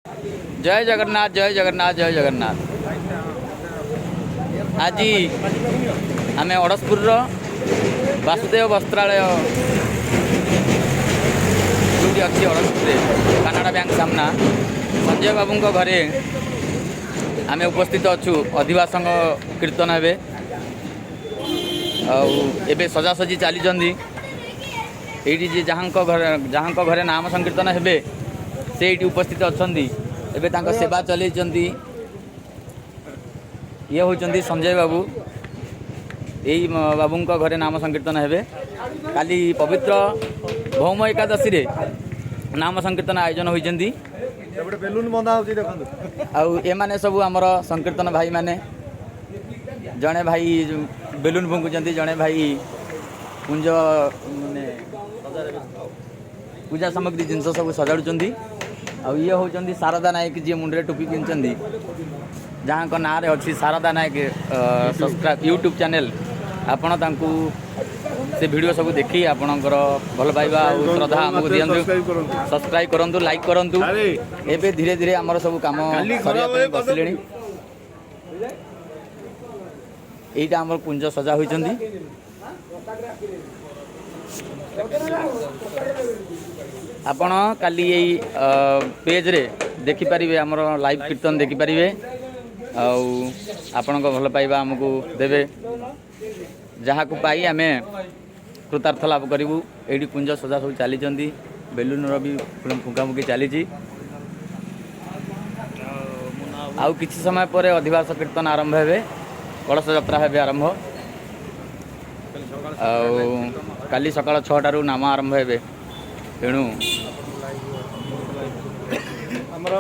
ଜୟ ଜଗନ୍ନାଥ, ଜୟ ଜଗନ୍ନାଥ, ଜୟ ଜଗନ୍ନାଥ। ଆଜି ଆମେ ଅଡ଼ଶପୁରର ବାସୁଦେବ ବସ୍ତ୍ରାଳୟ ଯେଉଁଠି ଅଛି ଅଡ଼ଶପୁରରେ, କାନାଡ଼ା ବ୍ୟାଙ୍କ ସାମ୍ନା, ସଞ୍ଜୟ ବାବୁଙ୍କ ଘରେ ଆମେ ଉପସ୍ଥିତ ଅଛୁ। ଅଧିବାସଙ୍କ କୀର୍ତ୍ତନ ହେବେ ଆଉ ଏବେ ସଜାସଜି ଚାଲିଛନ୍ତି। ଏଇଠି ଯିଏ ଯାହାଙ୍କ ଘରେ ନାମ ସଂକୀର୍ତ୍ତନ ହେବେ, ସେ ଏଇଠି ଉପସ୍ଥିତ ଅଛନ୍ତି। ଏବେ ତାଙ୍କ ସେବା ଚଲେଇଛନ୍ତି। ଇଏ ହେଉଛନ୍ତି ସଞ୍ଜୟ ବାବୁ। ଏଇ ବାବୁଙ୍କ ଘରେ ନାମ ସଂକୀର୍ତ୍ତନ ହେବେ। କାଲି ପବିତ୍ର ଭୌମ ଏକାଦଶୀରେ ନାମ ସଂକୀର୍ତ୍ତନ ଆୟୋଜନ ହୋଇଛନ୍ତି। ଏପଟେ ବେଲୁନ ବନ୍ଧା ହଉଛି, ଦେଖନ୍ତୁ। ଆଉ ଏମାନେ ସବୁ ଆମର ସଂକୀର୍ତ୍ତନ ଭାଇମାନେ। ଜଣେ ଭାଇ ବେଲୁନ ଫୁଙ୍କୁଛନ୍ତି, ଜଣେ ଭାଇ କୁଞ୍ଜ ମାନେ ପୂଜା ସାମଗ୍ରୀ ଜିନିଷ ସବୁ ସଜାଡ଼ୁଛନ୍ତି। ଆଉ ଇଏ ହେଉଛନ୍ତି ଶାରଦା ନାୟକ, ଯିଏ ମୁଣ୍ଡରେ ଟୋପି ପିନ୍ଧିଛନ୍ତି, ଯାହାଙ୍କ ନାଁରେ ଅଛି Sharada Nayak subscribe YouTube channel. ଆପଣ ତାଙ୍କୁ ସେ ଭିଡ଼ିଓ ସବୁ ଦେଖି ଆପଣଙ୍କର ଭଲ ପାଇବା ଆଉ ଶ୍ରଦ୍ଧା ଆମକୁ ଦିଅନ୍ତୁ। ସବସ୍କ୍ରାଇବ୍ କରନ୍ତୁ। ସବସ୍କ୍ରାଇବ୍ କରନ୍ତୁ, ଲାଇକ୍ କରନ୍ତୁ। ଆରେ। ଏବେ ଧୀରେ ଧୀରେ ଆମର ସବୁ କାମ କାଲି ସରିବା ପାଇଁ ଖରାବେଳେ ବସିଲେଣି। ଏଇଟା ଆମର କୁଞ୍ଜ ସଜା ହୋଇଛନ୍ତି। ଆପଣ କାଲି ଏଇ ପେଜ୍ରେ ଦେଖିପାରିବେ, ଆମର ଲାଇଭ୍ କୀର୍ତ୍ତନ ଦେଖିପାରିବେ ଆଉ ଆପଣଙ୍କ ଭଲ ପାଇବା ଆମକୁ ଦେବେ, ଯାହାକୁ ପାଇ ଆମେ କୃତାର୍ଥ ଲାଭ କରିବୁ। ଏଇଠି କୁଞ୍ଜ ସଜା ସବୁ ଚାଲିଛନ୍ତି। ବେଲୁନର ବି ଫୁଙ୍କାଫୁଙ୍କି ଚାଲିଛି। ଆଉ କିଛି ସମୟ ପରେ ଅଧିବାସ କୀର୍ତ୍ତନ ଆରମ୍ଭ ହେବେ, କଳସ ଯାତ୍ରା ହେବେ ଆରମ୍ଭ। ଆଉ କାଲି ସକାଳ 6ଟାରୁ ନାମ ଆରମ୍ଭ ହେବେ। ତେଣୁ ଆମର